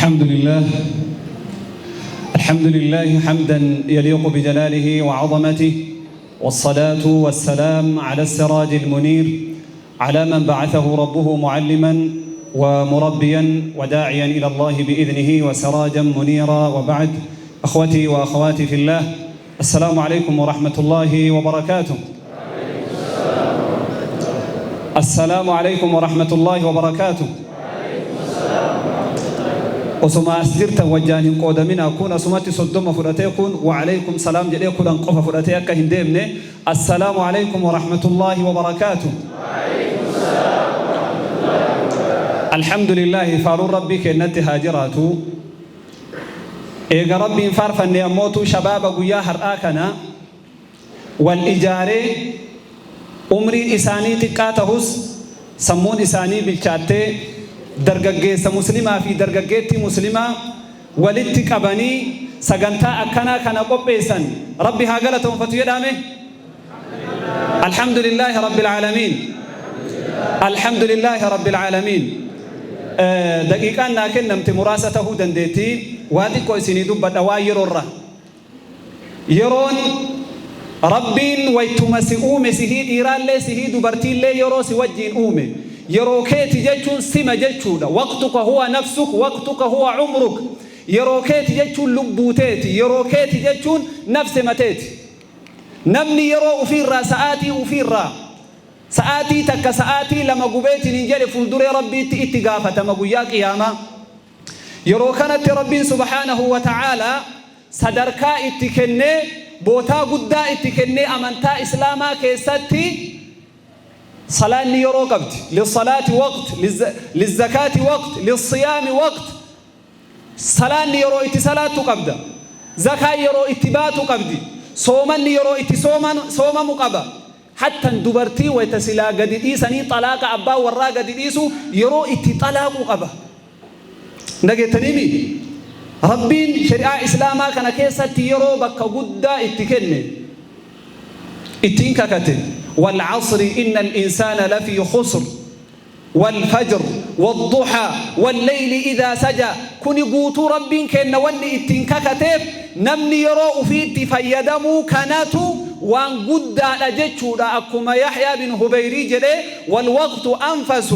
الحمد لله، الحمد لله حمدا يليق بجلاله وعظمته، والصلاة والسلام على السراج المنير، على من بعثه ربه معلما ومربيا وداعيا إلى الله بإذنه وسراجا منيرا، وبعد. أخوتي وأخواتي في الله، السلام عليكم ورحمة الله وبركاته. السلام عليكم ورحمة الله وبركاته. Osuma as jirtan wajjaan hin qoodamina. Kun asumatti 30 fudhatee, kun وعليكم السلام jedhee 10 qofa fudhatee akka hin deemne. السلام عليكم ورحمة الله وبركاته. الحمد لله، faaruun Rabbii kennatti haa jiraatu. Eega Rabbiin faarfanne, ammootu shabaaba guyyaa har'aa kana wal ijaaree, umriin isaanii xiqqaa tahus sammuun isaanii bilchaattee, dargaggeessa Muslimaa fi dargaggeettii Muslimaa walitti qabanii sagantaa akkanaa kana qopheessan, Rabbi haa galatoonfatu jedhame. الحمد لله رب العالمين، الحمد لله رب العالمين. Daqiiqaan naa kennamte muraasa tahuu dandeettii, waa xiqqoo isinii dubbadha. Waa yeroorra, yeroon Rabbiin waytuma si uume, sihii dhiiraallee sihii dubartiillee, yeroo si wajjiin uume, yeroo keeti jechuun sima jechuudha. وقتك هو نفسك، وقتك هو عمرك. Yeroo keeti jechuun lubbuu teeti, yeroo keeti jechuun nafse mateeti. Namni yeroo ufiirraa, sa'aatii ufiirraa, sa'aatii 1, sa'aatii 2 gubeetiin hin jedhe, fuulduree Rabbiitti itti gaafatama guyyaa Qiyaamaa. Yeroo kanatti Rabbiin سبحانه وتعالى sadarkaa itti kennee, bootaa guddaa itti kennee, amantaa Islaamaa keessatti salaanni yeroo qabdi. للصلاة وقت، للزكاة وقت، للصيام وقت. Salaanni yeroo itti salaattu qabda, zakaan yeroo itti baatu qabdi, soomanni yeroo itti soomamu qaba. Hattan dubartii wayta silaa gadi dhiisanii, xalaaqa abbaa warraa gadi dhiisu, yeroo itti xalaaqu qaba. Dhageettaniimi, Rabbiin shari'aa Islaamaa kana keessatti yeroo bakka guddaa itti kenne, ittiin kakate. والعصر إن الإنسان لفي خسر، والفجر والضحى والليل إذا سجى. Kuni guutuu Rabbiin kenna wanni ittiin kakateef, namni yeroo ufiitti fayyadamuu kanatu waan guddaadha jechuudha. Akkuma Yaxyaa bin Hubayrii jedhe: والوقت أنفس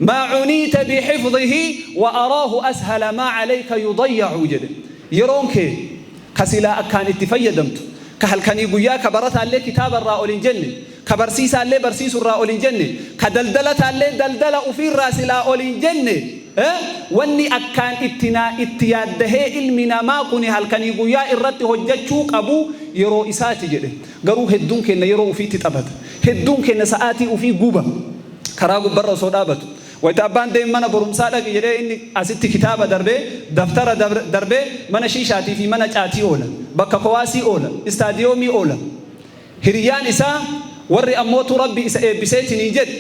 ما عنيت بحفظه وأراه أسهل ما عليك يضيع jedhe. Yeroon kee ka silaa akkaan itti fayyadamtu, ka halkanii guyyaa ka barataallee kitaaba irraa ol hin jenne, ka barsiisaallee barsiisu irraa ol hin jenne, ka daldalataallee daldala ufiirraa silaa ol hin jenne, wanni akkaan itti naa itti yaaddahee ilmi namaa kun halkanii guyyaa irratti hojjechuu qabu yeroo isaati jedhe. Garuu hedduun keenya yeroo ufiitti taphata, hedduun keenya sa'aatii ufii guba. Karaa gubbarra osoo dhaabatu, wayita abbaan deem mana barumsaa dhaqi jedhee, inni asitti kitaaba darbee, daftara darbee, mana shiishaatii fi mana caatii oola, bakka kowaasii oola, istaadiyoomii oola. Hiriyyaan isaa warri ammootu Rabbi isa eebbiseetiin hin jedhe,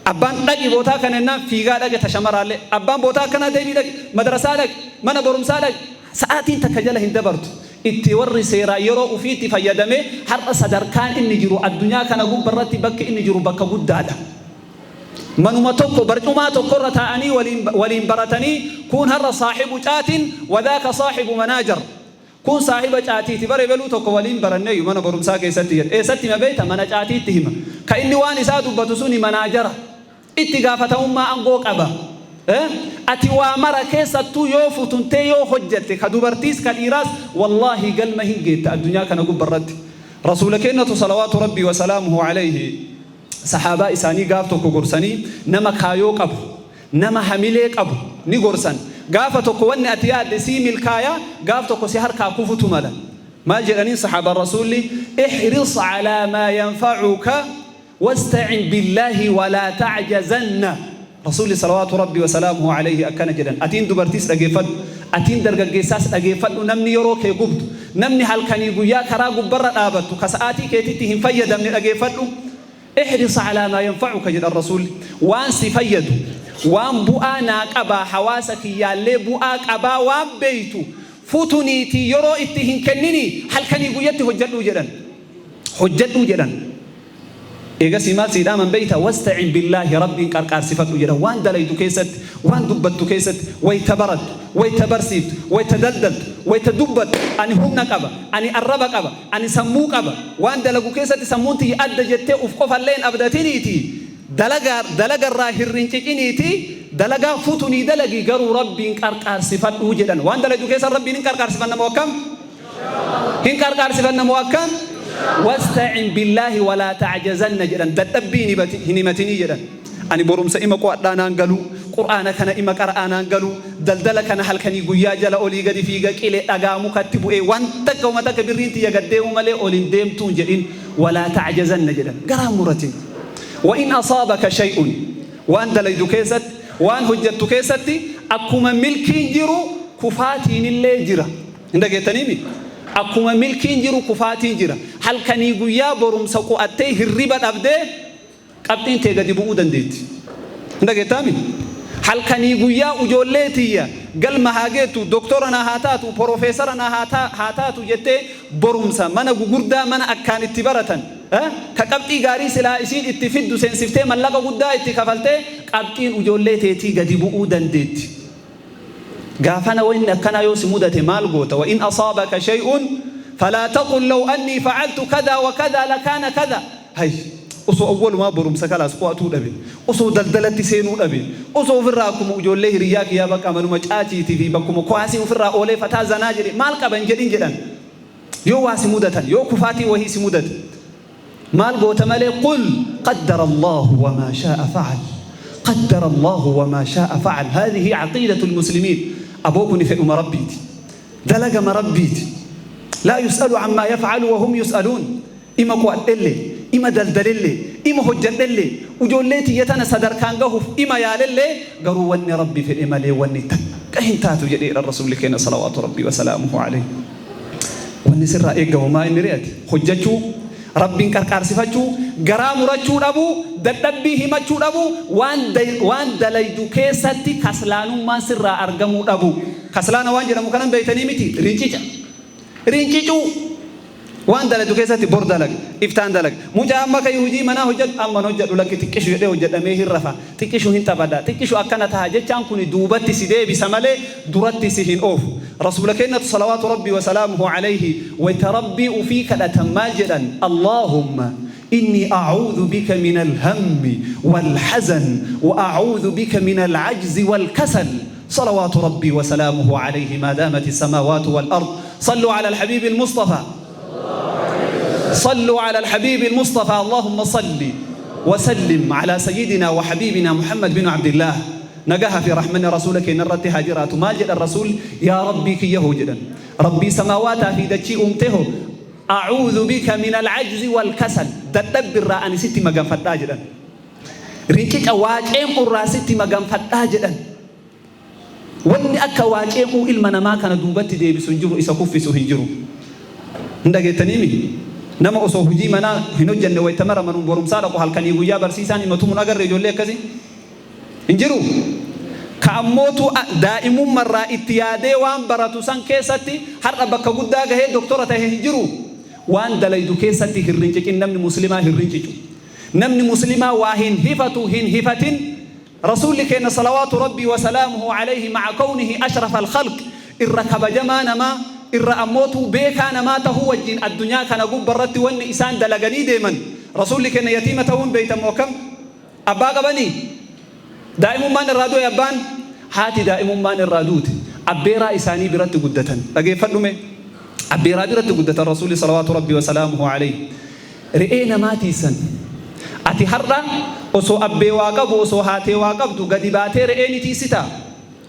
abbaan dhaqi bootaa kana jennaan fiigaa dhaqe. Tashamaraallee abbaan bootaa akkanaa deebii dhaqi, madrasaa dhaqi, mana barumsaa dhaqi, sa'aatiin takka jala hin dabartu. Itti warri seeraa yeroo ufiitti fayyadamee har'a sadarkaan inni jiru addunyaa kana gubbarratti, bakki inni jiru bakka guddaadha. Manuma tokko, barcumaa tokkorra taa'anii waliin baratanii, kun har'a صاحب قات وذاك صاحب مناجر. Kun saahiba caatiiti, bare beluu tokko waliin baranneeyyu mana barumsaa keessatti jedhe. Eessatti hima beeyta? Mana caatiitti hima. Ka inni waan isaa dubbatu suni manaajara, itti gaafatamummaa aangoo qaba. Ati waa mara keessattuu yoo futuntee yoo hojjette, ka dubartiis ka dhiiraas, wallaahi galma hin geetta addunyaa kana gubbarratti. Rasuula kennatu صلوات ربي وسلامه عليه sahaabaa isaanii gaaf tokko gorsanii, nama kaayoo qabu, nama hamilee qabu ni gorsan. Gaafa tokko wanni ati yaadde sii milkaaya, gaaf tokko si harkaa kufutu mala. Maal jedhaniin sahaabaan Rasuulli? احرص على ما ينفعك واستعن بالله ولا تعجزن. Rasuulli صلوات ربي وسلامه عليه akkana jedhan. Atiin dubartiis dhageeffadhu, atiin dargaggeessaas dhageeffadhu. Namni yeroo kee gubdu, namni halkanii guyyaa karaa gubbarra dhaabattu, ka sa'aatii keetitti hin fayyadamne, dhageeffadhu. احرص على ما ينفعك jedhan Rasuulli. Waan si fayyadu, waan bu'aa naa qabaa, hawaasa kiyyaallee bu'aa qabaa, waan beeytu futuniitii yeroo itti hin kennini, halkanii guyyatti hojjedhuu jedhan, hojjedhuu jedhan. Eegasii maal sii dhaaman beeyta? Wasta'in billaahi, Rabbiin qarqaarsifadhu jedha. Waan dalaydu keessatti, waan dubbattu keessatti, wayta barattu, wayta barsiiftu, wayta daldaltu, wayta dubbattu, ani humna qaba, ani arraba qaba, ani sammuu qaba, waan dalagu keessatti sammuun tiyya adda jettee uf qofallee hin abdatiniiti, dalagaa dalagarraa hin rinciciniiti, dalagaa futunii dalagi, garuu Rabbiin qarqaarsifadhu jedhan. Waan dalaydu keessa Rabbiin hin qarqaarsifanna moo akkam? Hin qarqaarsifanna moo akkam? Wasta'in billaahi walaa ta'jazanna jedhan. Dadhabbii hin himatinii jedhan. Ani borumsa ima qo'adhaa naan galuu, Qur'aana kana ima qara'aa naan galuu, daldala kana halkanii guyyaa jala olii gadi fiiga, qile dhagaa mukatti bu'ee, waan takka uma takka birriin tiyya gad deemuu malee ol hin deemtuun jedhin. Walaa ta'jazanna jedhan. Garaa muratin. Wa in asaabaka shay'un, waan dalaydu keessatti, waan hojjattu keessatti akkuma milkiin jiru kufaatiinillee jira. Hin dhageettaniimi? Akkuma milkiin jiru kufaatiin jira. Halkanii guyyaa borumsa qu'attee hirriba dhabdee qabxiin tee gadi bu'uu dandeetti. Hin dhageettaami? Halkanii guyyaa ujoollee tiyya galma haa geettu, doktora naa haa taatu, porofeesara naa haa taatu jettee borumsa mana gugurdaa, mana akkaan itti baratan, ka qabxii gaarii silaa isiin itti fiddu seensiftee mallaqa guddaa itti kafaltee qabxiin ujoollee teetii gadi bu'uu dandeetti. Gaafana wanni akkanaa yoo si mudate maal goota? Wa in asaabaka shay'un falaa taqul law annii facaltu kadaa wa kadaa lakaana kadaa. Hay, osoo awwalumaa borumsa kalaas qo'atuu dhabe, osoo daldalatti seenuu dhabe, osoo ofirraa akkuma ijoollee hiriyyaa kiyyaa bakka manuma caaciitii fi bakkuma kuwaasii ofirraa oolee fataa zanaa jedhe maal qaba hin jedhin jedhan. Yoo waa si mudatan, yoo kufaatii wahii si mudate, maal goota malee? Qul qaddara Allaahu wamaa shaa'a fa'al. Qaddara Allaahu wamaa shaa'a fa'al. Haadhihi aqiidatul muslimiin. Aboo, kuni fedhuma Rabbiiti. Dalagama Rabbiiti. Laa yus'alu ammaa yaf'alu wa hum yus'aluun. Ima qo'adhellee, ima daldalellee, ima hojjadhellee, ijoollee tiyya tana sadarkaan gahuuf ima yaalellee, garuu wanni Rabbi fedhe malee wanni takka hin taatu jedheera Rasuulli keenya salawaatu Rabbii wasalaamuhu alayhi. Wanni sirraa eeggamu maa inni ri'ate? Hojjachuu, Rabbiin qarqaarsifachuu, garaa murachuu dhabuu, dadhabbii himachuu dhabuu, waan dalaydu keessatti kaslaanummaan sirraa argamuu dhabuu. Kaslaana waan jedhamu kanan beeytanii miti? Rincica. Rincicuu. Waan dalaydu keessatti bor dalaga, iftaan dalaga. Mucaa amma ka'i hojii manaa hojjadhu, amman hojjadhu lakki, xiqqishu jedhee hojjadhamee hin rafa. Xiqqishu hin taphadha, xiqqishu akkana taha jechaan kuni duubatti si deebisa malee duratti si hin oofu. Rasuula keennatu salawaatu Rabbii wa salaamuhu alayhi wayta Rabbii ufii kadhatan maal jedhan? Allaahumma innii a'uudhu bika minal hammi wal hazan wa a'uudhu bika minal ajzi wal kasal. Salawaatu Rabbii wa salaamuhu alayhi maa daamati samaawaatu wal ard. Salluu alal habiibil Musxafaa. صلوا على الحبيب المصطفى. اللهم صل وسلم على سيدنا وحبيبنا محمد بن عبد الله. Nagaha fi rahmanni rasuula keenya irratti haa jiraatu. Maal jedhan rasuul? Yaa Rabbii kiyya hoo jedhan, Rabbii samaawaataa fi dachii uumte hoo, أعوذ بك من العجز والكسل, dadhabbi irraa ani sitti maganfadhaa jedhan, rincica waaceem'u irraa sitti maganfadhaa jedhan. Wanni akka waaceem'uu ilma namaa kana duubatti deebisu hin jiru, isa kuffisu hin jiru. Hin dhageettaniimi? Nama osoo hojii manaa hin hojjanne wayta mara manuma barumsaa dhaqu, halkanii guyyaa barsiisaan himatumun agarre. Ijoollee akkasii hin jiru. Ka ammootu daa'imummarraa itti yaadee waan baratu san keessatti har'a bakka guddaa gahee doktora tahe hin jiru. Waan dalaydu keessatti hin rincicin. Namni muslimaa hin rincicu. Namni muslimaa waa hin hifatu, hin hifatin. Rasuulli keenya salawaatu Rabbii wasalaamuhu alayhi, maca kawnihi ashrafa alkhalq, irra kabajamaa namaa, irra ammootuu beekaa namaa tahuu wajjin, addunyaa kana gubbarratti wanni isaan dalaganii deeman, rasuulli keenya yatiima ta'uun beeytan moo akkam? Abbaa qabanii? Daa'imummaan irraa du'e abbaan, haati daa'imummaan irraa duute. Abbeeraa isaanii biratti guddatan. Dhageeffadhume, abbeeraa biratti guddatan rasuulli salawaatu Rabbii wasalaamuhu alayhi. Re'ee namaa tiisan. Ati har'a osoo abbee waa qabu, osoo haatee waa qabdu, gadi baatee re'ee ni tiisitaa?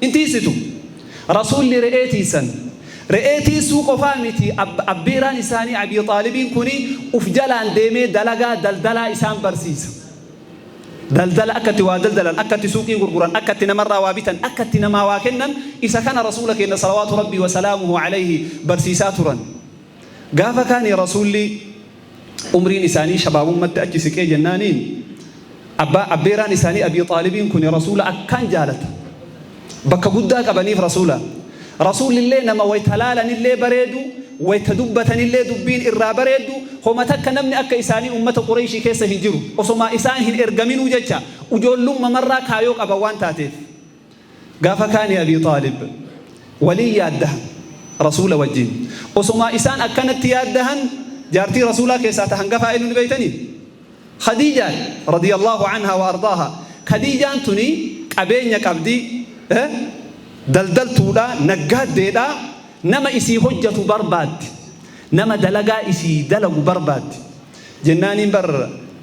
Hin tiisitu. Rasuulli re'ee tiisan. Re'ee tiisuu qofaa miti, abbeeraan isaanii Abii Xaalibiin kuni uf jalaan deemee dalagaa daldalaa isaan barsiisa. Daldala, akka itti waa daldalan, akka itti suuqii gurguran, akka itti namarraa waa bitan, akka itti namaa waa kennan, isa kana rasuula keenya salawaatu Rabbii wasalaamuhu alayhi barsiisaa turan. Gaafa kaani rasuulli umriin isaanii shabaabummatti achi siqee jennaaniin, abbaa abbeeraan isaanii Abii Xaalibiin kun rasuula akkaan jaalata. Bakka guddaa qabaniif rasuula. Rasuulillee nama wayta laalanillee bareedu, Wayta dubbatanillee dubbiin irraa bareeddu. Homa takka namni akka isaanii ummata Qureeyshii keessa hin jiru. Osomaa isaan hin ergaminuu jecha ujoollummama kaayoo qaban waan taateef. Gaafa kaani Abii Xaalib waliin yaaddahan Rasuula wajjiin. Osomaa isaan akkanatti yaaddahan, jaartii Rasuulaa keessaa ta hangafaa eenyu ni beeytanii? Khadiijaan radiyallahu anhaa wa ardaaha. Khadiijaan tuni qabeenya qabdi, daldaltuudha, naggaaddeedha, nama isii hojjatu barbaaddi. Nama dalagaa isii dalagu barbaaddi. Jennaaniin, bar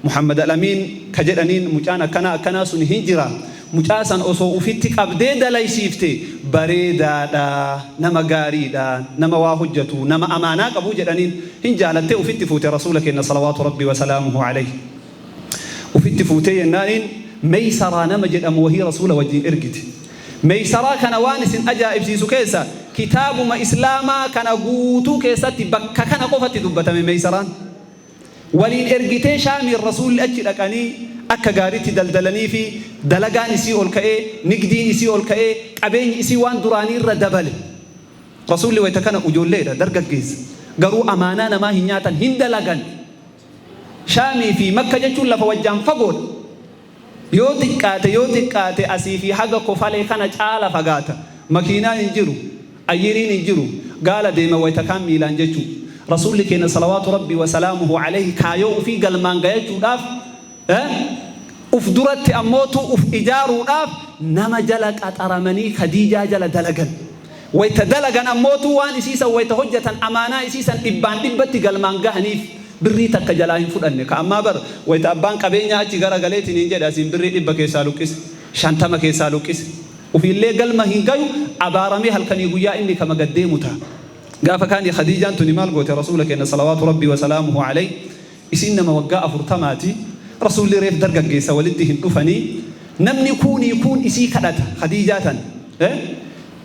Muhammad Al-Amiin ka jedhaniin mucaan akkanaa akkanaa sun hin jira. Mucaa san osoo ufitti qabdee dalaysiifte bareedaadha, nama gaariidha, nama waa hojjatu, nama amaanaa qabu jedhaniin. Hin jaalattee ufitti fuute Rasuula keenya salawaatu Rabbii wasalaamuhu alayhi. Ufitti fuutee jennaaniin Meeysaraa nama jedhamu wahii Rasuula wajjin ergite. Meeysaraa kana waan isin ajaa'ibsiisu keessa, kitaabuma Islaamaa kana guutuu keessatti bakka kana qofatti dubbatame Meeysaraan. Waliin ergitee Shaamiin Rasuulli achi dhaqanii akka gaariitti daldalanii fi dalagaan isii ol ka'ee, nigdiin isii ol ka'ee, qabeenyi isii waan duraanii irra dabale. Rasuulli wayta kana ujoolleedha, dargaggeessa. Garuu amaanaa namaa hin nyaatan, hin dalagan. Shaamii fi Makka jechuun lafa wajjaan fagoodha. Yoo xiqqaate yoo xiqqaate asii fi haga Kofalee kana caala fagaata. Makiinaan hin jiru. Ayyiriin hin jiru. Gaala deema, wayta kaan miilaan jechuu. Rasuulli keenya salawaatu Rabbii wa salaamuhu alayhi kaayoo ufii galmaan gayachuudhaaf, uf duratti ammootu uf ijaaruudhaaf nama jala qaxaramanii Khadiijaa jala dalagan. Wayta dalagan ammootu waan isiisan wayta hojjatan amaanaa isiisan dhibbaan dhibbatti galmaan gahaniif, birrii takka jalaa hin fudhanne. Ka ammaa bar wayta abbaan qabeenyaa achi gara galeetiin hin jedhe, asiin birrii 100 keessaa luqqise, 50 keessaa luqqise. Ufiillee galma hin gayu, abaaramee halkanii guyyaa inni kama gad deemu taha. Gaafa kaani Khadiijaan tuni maal goote? Rasuula keenya salawaatu Rabbii wa salaamuhu alayhi, isiin nama waggaa 40ti, Rasuulli reef dargaggeessa, walitti hin dhufanii. Namni kuunii kuun isii kadhata Khadiijaa tan.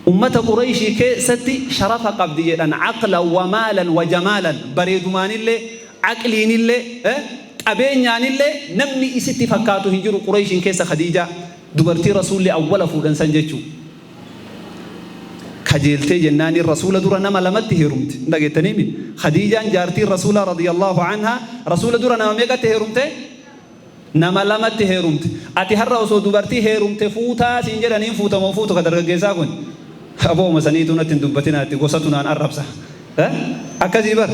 Ummata Qurayshii keessatti sharafa qabdi jedhan, aqlan wa maalan wa jamaalan, bareedumaanillee, aqliinillee, qabeenyaanillee namni isitti fakkaatu hin jiru Qurayshiin keessa. Khadiijaa dubartii Rasuulli awwala fuudhan san jechuu. Kajeeltee jennaaniin Rasuula dura nama lamatti heerumte. Hin dhageettaniimi? Khadiijaan jaartiin Rasuulaa radiyallahu anhaa Rasuula dura nama meeqatti heerumte? Nama lamatti heerumte. Ati har'a osoo dubartii heerumte fuutaa siin jedhaniin, fuutamoo fuutu ka dargaggeessaa kun? Abooma saniituu natti hin dubbatinaa itti gosatu naan arrabsa. Akkasii bar.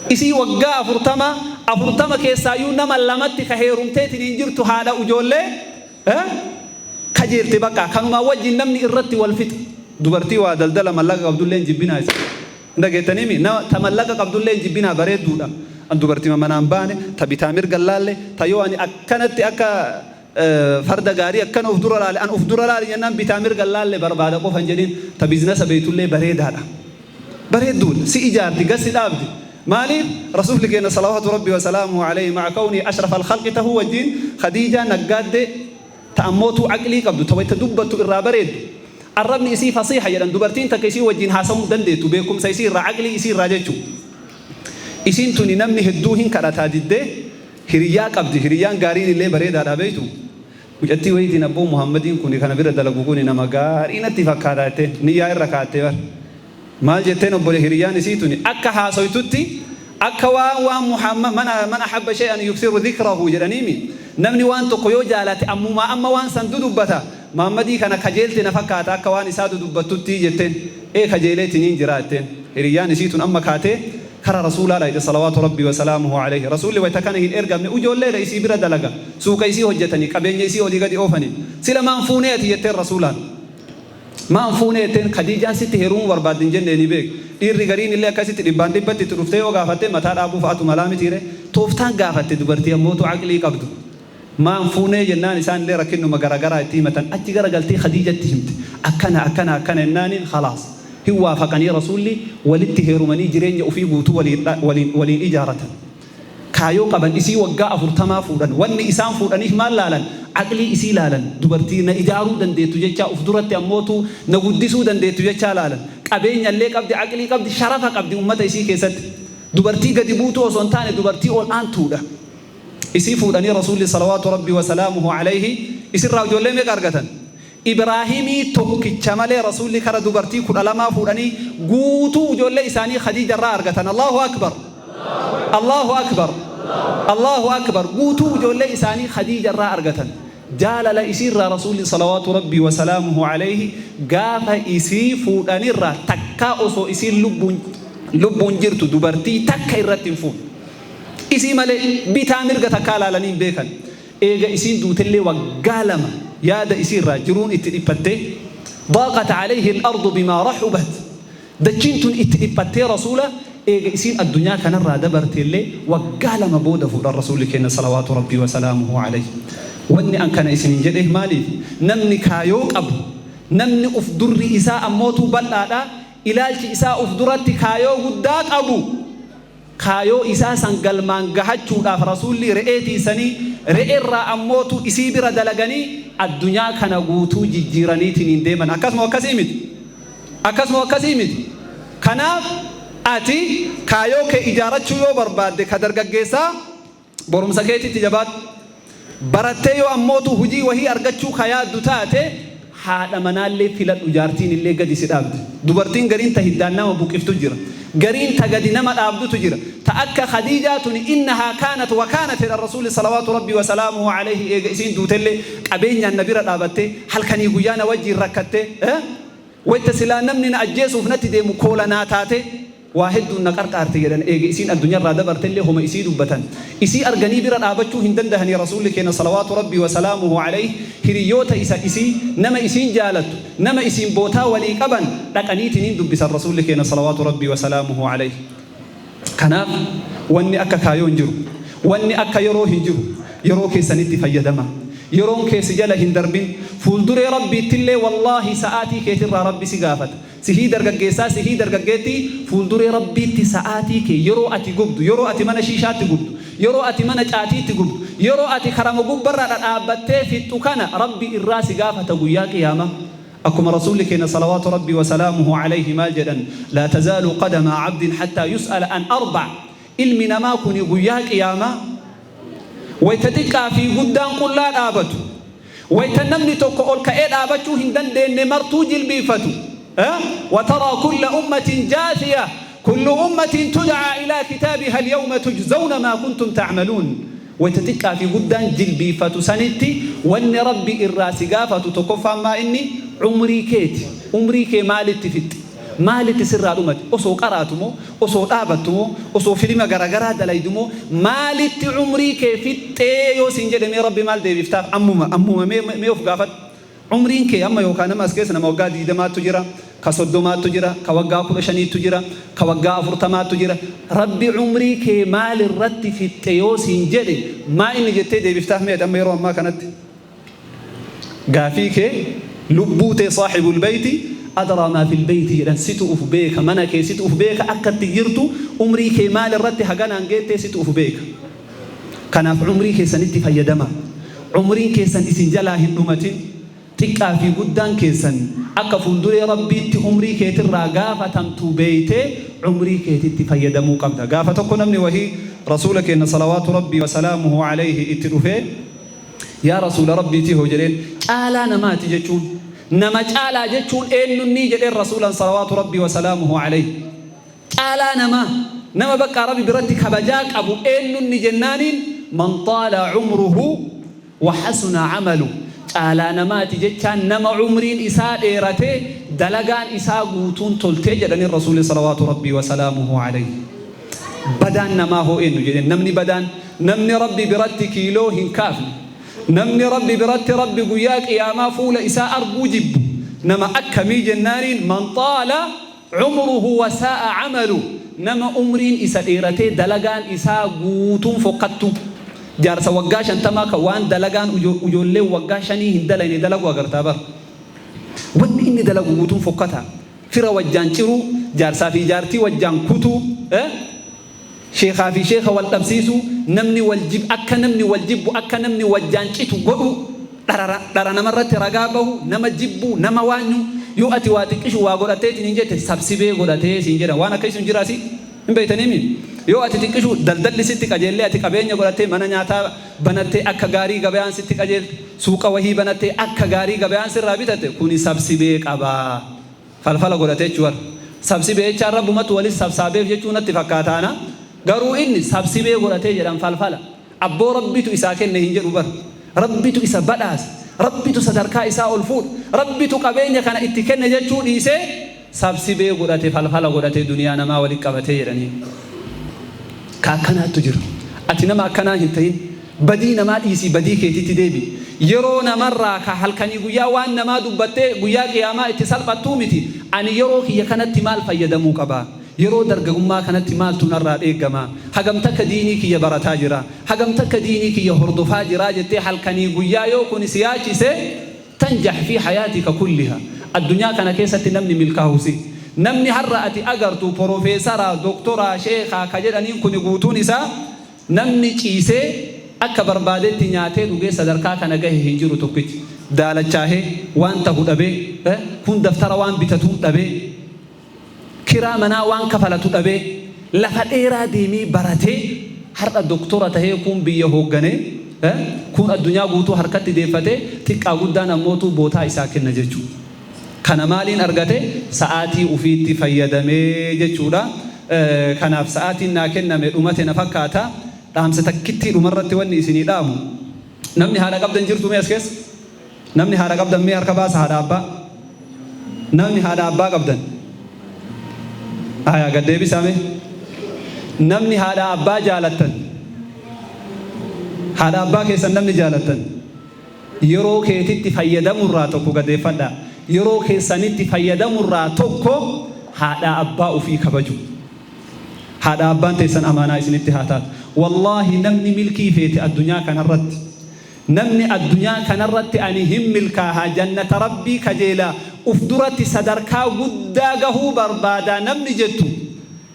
Isii waggaa 40, 40 keessaayyuu nama lamatti ka heerumteetiin hin jirtu, haadha ujoollee kajeelte bakka kanumaa wajjin namni irratti wal fixa. Dubartii waa daldala mallaqa qabdullee hin jibbinaa isin. Hin dhageettaniimi? Nama ta mallaqa qabdullee hin jibbinaa, bareedduudha. An dubartii manaan baane, ta bitaa mirga laalle, ta yoo ani akkanatti akka farda gaarii akkana uf dura laale, an uf dura laali jennaan bitaa mirga laalle barbaada qofa hin jedhin, ta business beeytullee bareedaadha. Bareedduudha. Si ijaarti, gad si dhaabdi. Maaliif? Rasuulli keenya salawaatu Rabbi wa salaamuhu alayhi ma'a kawnii ashraf al-khalqi tahuu wajjin, Khadiijaa naggaaddee, ta ammootuu aqlii qabdu, ta wayta dubbattu irraa bareeddu. Arrabni isii fasiiha jedhan, dubartiin takka isii wajjin haasawuu hin dandeettu beekumsa isii irraa, aqlii isii irraa jechuu. Isiin tuni namni hedduu hin kadhataa diddee, hiriyyaa qabdi. Hiriyyaan gaariin illee bareedaadha beektu. Mucattii wayiitiin, abboo, Muhammadiin kuni kana bira dalagu kuni nama gaarii natti fakkaata jetteen niyyaa irra kaattee bar. Maal jetteen obbole hiriyyaan isii tuni? Akka haasoytutti, akka waan Muhammad man ahabba shay'an yuksiru dhikrahu jedhaniimi, namni waan tokko yoo jaalate ammumaa amma waan san dudubbata. Muhammadii kana kajeelte na fakkaata, akka waan isaa dudubbattutti jetteen. Ee, kajeeleetiniin jira jetteen hiriyyaan isii tun. Amma kaatee kara Rasuulaa dhayxe salawaatu Rabbii wasalaamuhu alayhi. Rasuulli wayta kana hin ergamne, ujoolleedha, isii bira dalaga, suuqa isii hojjetanii, qabeenya isii olii gadi oofanii. Sila maan fuunee ati jetteen Rasuulaan. Maan fuunee jetteen. Khadiijaan sitti heerumuu barbaaddi hin jenneeni beek. Dhiirri gariin illee akkasitti dhibbaan dhibbatti itti dhuftee yoo gaafatte mataa dhaabuu fa'atu malaa mitiire. Tooftaan gaafatte dubartii ammootu aqlii qabdu. Maan fuunee jennaan isaan illee rakkinnuma garagaraa itti himatan. Achi gara galtee Khadiijatti himte. Akkana akkana akkana jennaaniin, khalaas. Hin waafaqanii, Rasuulli walitti heerumanii jireenya ofii guutuu waliin ijaaratan. Kaayoo qaban, isii waggaa 40 fuudhan. Wanni isaan fuudhaniif maal laalan? Aqlii isii laalan. Dubartii na ijaaruu dandeettu jechaa, uf duratti ammootu na guddisuu dandeettu jechaa laalan. Qabeenya illee qabdi, aqlii qabdi, sharafa qabdi ummata isii keessatti. Dubartii gadi buutuu osoo hin taane dubartii ol aantuudha. Isii fuudhanii Rasuulli salawaatu Rabbii wasalaamuhu alayhi isirraa ijoollee meeqa argatan? Ibraahimii tokkicha malee Rasuulli kara dubartii 12 fuudhanii guutuu ijoollee isaanii Khadiijarraa argatan. Allaahu Akbar! Allaahu Akbar! Allaahu Akbar! Guutuu ijoollee isaanii Khadiijarraa argatan. Jaalala isiirraa Rasuulli salawaatu Rabbii wa salaamuhu alayhi gaafa isii fuudhanirraa takkaa osoo isiin lubbuun lubbuun jirtu dubartii takka irratti hin fuune. Isii malee bitaa mirga takkaa laalanii hin beekan. Eega isiin duutellee waggaa 2 yaada isii irraa jiruun itti dhiphattee, Daaqat alayhi al-ardu bimaa rahubat, dachiin tun itti dhiphattee Rasuula eega isiin addunyaa kanarraa dabarteellee waggaa 2 booda fuudhan Rasuulli keenna salawaatu Rabbii wa salaamuhu alayhi. Wanni an kana isiniin jedheef maaliif? Namni kaayoo qabu, namni uf durri isaa ammootuu bal'aadha, ilaalchi isaa uf duratti kaayoo guddaa qabu, Kaayoo isaa san galmaan gahachuudhaaf Rasuulli re'ee tiysanii, re'erraa ammootu isii bira dalaganii addunyaa kana guutuu jijjiiraniitiniin deeman. Akkas moo akkasii miti? Akkas moo akkasii miti? Kanaaf ati kaayoo kee ijaarachuu yoo barbaadde ka dargaggeessaa Barumsa keetitti jabaadhu. Barattee yoo ammootu hujii wahii argachuu ka yaaddu taate, haadha manaallee filadhu jaartiinillee gadi si dhaabdi. Dubartiin gariin ta hiddaan nama buqiftu jira. Gariin ta gadi nama dhaabdutu jira. Ta akka Khadiijaa tuni innahaa kaanat wa kaanat jedhan Rasuulli salawaatu Rabbii wa salaamuhu aleyhi eega isiin duutellee qabeenyaan na bira dhaabattee halkanii guyyaa na wajjiin rakkattee wayta silaa namni na ajjeesuuf natti deemu koola naa taatee Waa hedduun na qarqaarte jedhan eega isiin addunyarraa dabartellee homa isii dubbatan. Isii arganii bira dhaabachuu hin dandahanii Rasuulli keenna salawaatu Rabbii wa salaamuhu aleyh hiriyyoota isa isii, nama isiin jaalattu, nama isiin bootaa walii qaban dhaqaniitiniin dubbisan Rasuulli keenna salawaatu Rabbii wa salaamuhu aleyh. Kanaaf wanni akka kaayoo hin jiru. Wanni akka yeroo hin jiru. Yeroo keessanitti fayyadamaa. Yeroon kee si jala hin darbin. Fuulduree Rabbiittillee wallaahi sa'aatii keetirraa Rabbi si gaafata. Sihii dargaggeessaa, sihii dargaggeettii, fuulduree Rabbiitti sa'aatii kee yeroo ati gubdu, yeroo ati mana shiishaatti gubdu, yeroo ati mana caatiitti gubdu, yeroo ati karama gubbarra dhadhaabbattee fixxu kana Rabbi irraa si gaafata guyyaa qiyaamaa. Akkuma Rasuulli keenna salawaatu Rabbii wa salaamuhu alayhi maal jedhan, Laa tazaalu qadama abdin hattaa yus'ala an arba' Ilmi namaa kuni guyyaa qiyaamaa wayta xiqqaa fi guddaan qullaa dhaabatu, Wayta namni tokko ol ka'ee dhaabachuu hin dandeenne martuu jilbiiffatu. Wa taraa kulla ummatin jaathiya kullu ummatin tud'aa ilaa kitaabiha alyawma tujzawna maa kuntum ta'maluun. Wayta xiqqaa fi guddaan jilbiiffatu sanitti wanni Rabbi irraa si gaafatu tokkoffaan maa inni? Umrii keeti. Umrii kee maalitti fixxe? Maalitti sirraa dhumate? Osoo qaraatu moo? Osoo dhaabattu moo? Osoo filima garagaraa dalaydu moo? Maalitti umrii kee fixxee yoo siin jedhe mee Rabbi maal deebiftaaf? Ammuma ammuma mee mee of gaafadhu. Umriin kee amma yookaa nama as keessa nama waggaa diidamaattu jira, ka soddomaattu jira, ka waggaa 15ttu jira, ka waggaa afurtamaattu jira. Rabbi umrii kee maal irratti fixxe yoo siin jedhe maa inni jettee deebiftaaf mee ati amma yeroo ammaa kanatti? Gaafii kee lubbuu tee saaxibul beeyti adraa maa fil beeyti jedhan situ uf beeka mana kee situ uf beeka akka itti jirtu umrii kee maal irratti haganaan geettee situ uf beeka kanaaf umrii keessanitti fayyadamaa umriin keessan isin jalaa hin dhumatin xiqqaa fi guddaan keessan akka fuulduree rabbiitti umrii keetirraa gaafatamtu beeytee umrii keetitti fayyadamuu qabda gaafa tokko namni wahii rasuula keenna salawaatu rabbii wasalaamuhu alayhi itti dhufee Yaa Rasuula Rabbiitii hoo jedheen, caalaa namaati jechuun, nama caalaa jechuun eennunnii jedheen Rasuulaan salawaatu Rabbii wa salaamuhu aleyh. Caalaa namaa, nama baqqaa Rabbi biratti kabajaa qabu eenyunni jennaaniin man xaala umruhu wa hasuna amalu caalaa namaati jechaan nama umriin isaa dheeratee dalagaan isaa guutuun toltee jedhaniin Rasuulli salawaatu Rabbii wa salaamuhu aleyh. Badaan namaa hoo eenyu jedheen namni badaan namni Rabbi biratti kiiloo hin kaafne namni Rabbi biratti Rabbi guyyaa qiyaamaa fuula isaa arguu jibbu nama akkamii jennaaniin man xaala umruhu wa saa'a amalu nama umriin isa dheeratee dalagaan isaa guutuun fokkattu jaarsa waggaa shantamaa ka waan dalagaan ujoolleen waggaa shanii hin dalayne dalagu agartaa bar wanni inni dalagu guutuun fokkataa Fira wajjaan ciruu, jaarsaa fi jaartii wajjaan kutuu, sheekhaa fi sheekha wal dhabsiisuu, namni wal jib, akka namni wal jibbu, akka namni wajjaan citu godhuu, dharara, dhara namarratti ragaa bahu, nama jibbuu, nama waanyuu, yoo ati waa xiqqishu waa godhatteetiin hin jette sabsibee godhatee siin jedhan. Waan akkasii sun jiraa si? Hin beeytaniimi? Yoo ati xiqqishu daldalli sitti qajeellee, ati qabeenya godhattee, mana nyaataa banattee, akka gaarii gabayaan sitti qajeelte, suuqa wahii banattee, akka gaarii gabayaan sirraa bitatte, kuni sabsibee qabaa. Falfala godhate jechuu warra. Sabsibee jechaan Rabbumatu walis sabsaabeef jechuu natti fakkaataana. Garuu inni sabsibee godhatee jedhan falfala. Abboo, Rabbitu isaa kenne hin jedhu bar. Rabbitu isa badhaase. Rabbitu sadarkaa isaa ol fuudhe. Rabbitu qabeenya kana itti kenne jechuu dhiisee, sabsibee godhate, falfala godhate, duniyaa namaa walitti qabatee jedhanii. Ka akkanaattu jira. Ati nama akkanaa hin ta'in. Badii namaa dhiisii badii keetitti deebi. Yeroo namarraa ka halkanii guyyaa waan namaa dubbattee guyyaa qiyaamaa itti salphattuu miti. Ani yeroo kiyya kanatti maal fayyadamuu qaba? Yeroo dargagummaa kanatti maaltu narraa dheeggama? Hagam takka diinii kiyya barataa jira? Hagam takka diinii kiyya hordofaa jiraa jettee halkanii guyyaa yoo kuni si yaachise, تنجح في حياتك كلها. Addunyaa kana keessatti namni milkaahu si. Namni har'a ati agartu porofeesaraa, doktoraa, sheekaa ka jedhaniin kuni guutuun isaa namni ciisee akka barbaadetti nyaatee dhugee sadarkaa kana gahe hin jiru tokkichi. Daalachaahee waan tahu dhabee, kun daftara waan bitatuun dhabee, kiraa manaa waan kafalatu dhabee, lafa dheeraa deemee baratee har'a doktora tahee, kun biyya hoogganee, kun addunyaa guutuu harkatti deeffatee, xiqqaa guddaan ammootuu bootaa isaa kenna jechuudha. Kana maaliin argate? Sa'aatii ufiitti fayyadamee jechuudha. Kanaaf sa'aatiin naa kenname dhumate na fakkaata. Dhaamsa takkittii dhumarratti wanni isinii dhaamu. Namni haadha qabdan jirtu mee as keessa? Namni haadha qabdan mee harka baasa, haadha abbaa. Namni haadha abbaa qabdan. Aya, gad deebisaa mee. Namni haadha abbaa jaalattan. Haadha abbaa keessan namni jaalattan. Yeroo keetitti fayyadamurraa tokko gadeeffadha. Yeroo keessanitti fayyadamurraa tokko haadha abbaa ofii kabaju. Haadha abbaan teessan amaanaa isinitti haa taatu. Wallaahi, namni milkii feete addunyaa kanarratti, namni addunyaa kanarratti ani hin milkaahaa, jannata Rabbii kajeelaa, uf duratti sadarkaa guddaa gahuu barbaadaa namni jettu,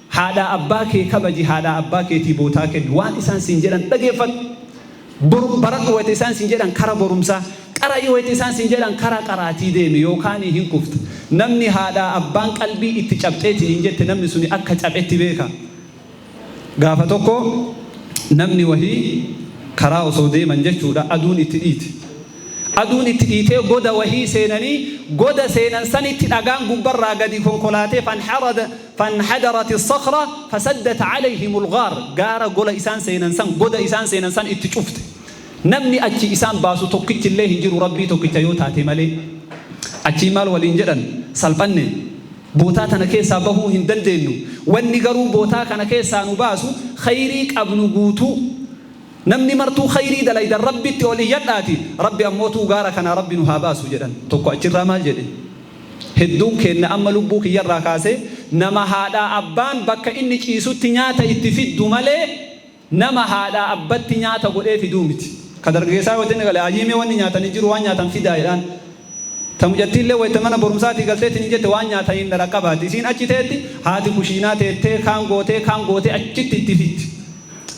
haadha abbaa kee kabaji, haadha abbaa keetii bootaa kenni, waan isaan siin jedhan dhageeffadhu. Baradhu wayita isaan siin jedhan kara borumsaa, qara'i wayita isaan siin jedhan kara qaraatii deemi, yookaan hin kufta. Namni haadha abbaan qalbii itti cabxeetiin hin jette, namni suni akka cabetti beeka. Gaafa tokko namni wahii karaa osoo deeman jechuudha, aduun itti dhiite. Aduun itti dhiitee goda wahii seenanii, goda seenan sanitti dhagaan gubbarraa gadi konkolaatee فانحدرت الصخرة فسدت عليهم الغار. Gaara gola isaan seenan san, goda isaan seenan san itti cufte. Namni achi isaan baasu tokkichi illee hin jiru, Rabbii tokkicha yoo taate malee. Achii maal waliin jedhan? Salphanne, bootaa tana keessaa bahuu hin dandeenyu. Wanni garuu bootaa kana keessaa nu baasu khayrii qabnu guutuu. Namni martuu khayrii dalaydan Rabbitti ol iyyadhaati, Rabbi ammootuu gaara kanaa Rabbi nu haa baasu jedhan. Tokko achirraa maal jedhe? Hedduun keenna amma lubbuu kiyyarraa kaasee nama haadhaa abbaan bakka inni ciisutti nyaata itti fiddu malee nama haadhaa abbatti nyaata godhee fiduu miti. Ka dargaggeessaa yoo inni gale, "Ayyiimee, wanni nyaatan hin jiru, waan nyaatan fidaa" jedhaan. Ta mucattiillee wayita mana barumsaatii galteetiin hin jette, waan nyaataniin dhaqabaati. Isiin achi teetti, haati kushiinaa teettee kaan gootee kaan gootee achitti itti fiddi.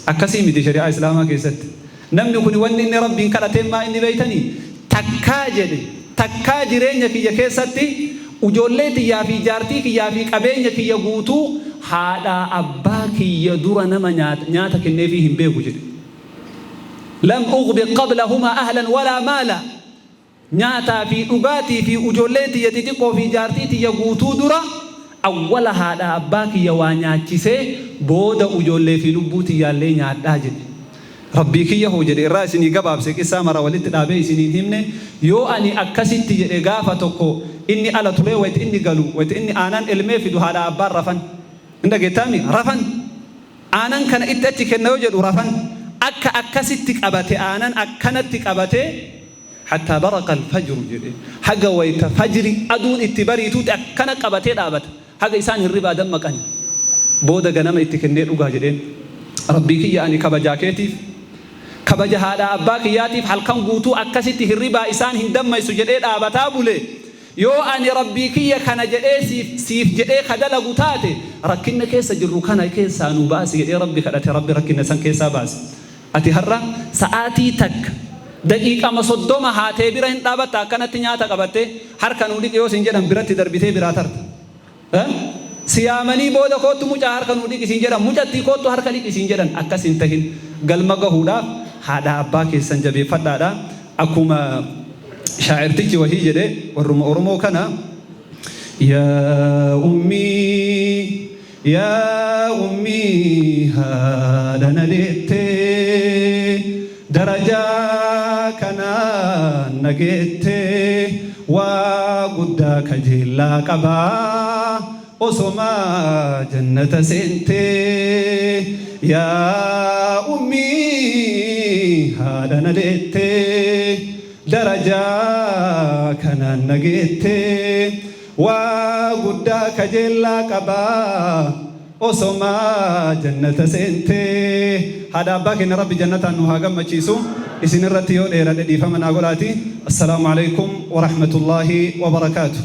Akkasii miti shari'aa Islaamaa keessatti. Namni kun wanni inni Rabbiin kadhateen maa inni beeytanii? "Takkaa," jedhe, "takkaa jireenya kiyya keessatti ijoollee tiyyaa fi jaartii kiyyaa fi qabeenya kiyya guutuu haadhaa abbaa kiyya dura nama nyaata kenneefii hin beeku" jedhe. لم أغبق قبلهما أهلا ولا مالا. Nyaataa fi dhugaatii fi ijoollee tiyya xixiqqoo fi jaartii tiyya guutuu dura awwala haadha abbaa kiyya waa nyaachisee booda ijoollee fi lubbuu tiyyaallee nyaadhaa jedhe. "Rabbii kiyya hoo," jedhe, irraa isinii gabaabse, qissaa mara walitti dhaabee isiniin himne, "yoo ani akkasitti," jedhe, "gaafa tokko inni ala turee wayita inni galu, wayita inni aanan elmee fidu, haadha abbaan rafan." Hin dhageettaami? Rafan. Aanan kana itti achi kenna yoo jedhu rafan. Akka akkasitti qabate, aanan akkanatti qabate, حتى برق الفجر jedhe, haga wayita fajri aduun itti bariituuti akkana qabatee dhaabata, haga isaan hirribaa dammaqani. Booda ganama itti kennee dhugaa jedheen. "Rabbii kiyya, ani kabajaa keetiif, kabaja haadha abbaa kiyyaatiif halkan guutuu akkasitti hirribaa isaan hin dammaysu jedhee dhaabataa bule. Yoo ani, Rabbii kiyya, kana jedhee siif jedhee ka dalagu taate, rakkinna keessa jirru kana keessaa nu baasi" jedhee Rabbi kadhate. Rabbi rakkinna san keessaa baase. Ati har'a sa'aatii takka, daqiiqama 30 haatee bira hin dhaabatta? Akkanatti nyaata qabattee, harka nuu dhiqi yoo sin jedhan, biratti darbitee biraa tarta. Si yaamanii booda koottu mucaa harka nuu dhiqi siin jedhan, mucattii koottu harka dhiqi siin jedhan. Akkas hin tahin. Galma gahuudhaaf haadha abbaa keessan jabeeffadhaadha. Akkuma shaa'irtichi wahii jedhe warruma Oromoo kana: Yaa ummii, yaa ummii, haadha na deettee, darajaa kanaan na geettee, waa guddaa kajeellaa qabaa osomaa jannata seentee. Yaa ummii, haadha na deettee, darajaa kanaan na geettee, waa guddaa kajeellaa qabaa osomaa jannata seentee. Haadha abbaa keenya Rabbi jannataan nu haa gammachiisu. Isin irratti yoo dheeradhe dhiifama naa godhaati. Assalaamu alaikum warahmatullaahi wabarakaatu.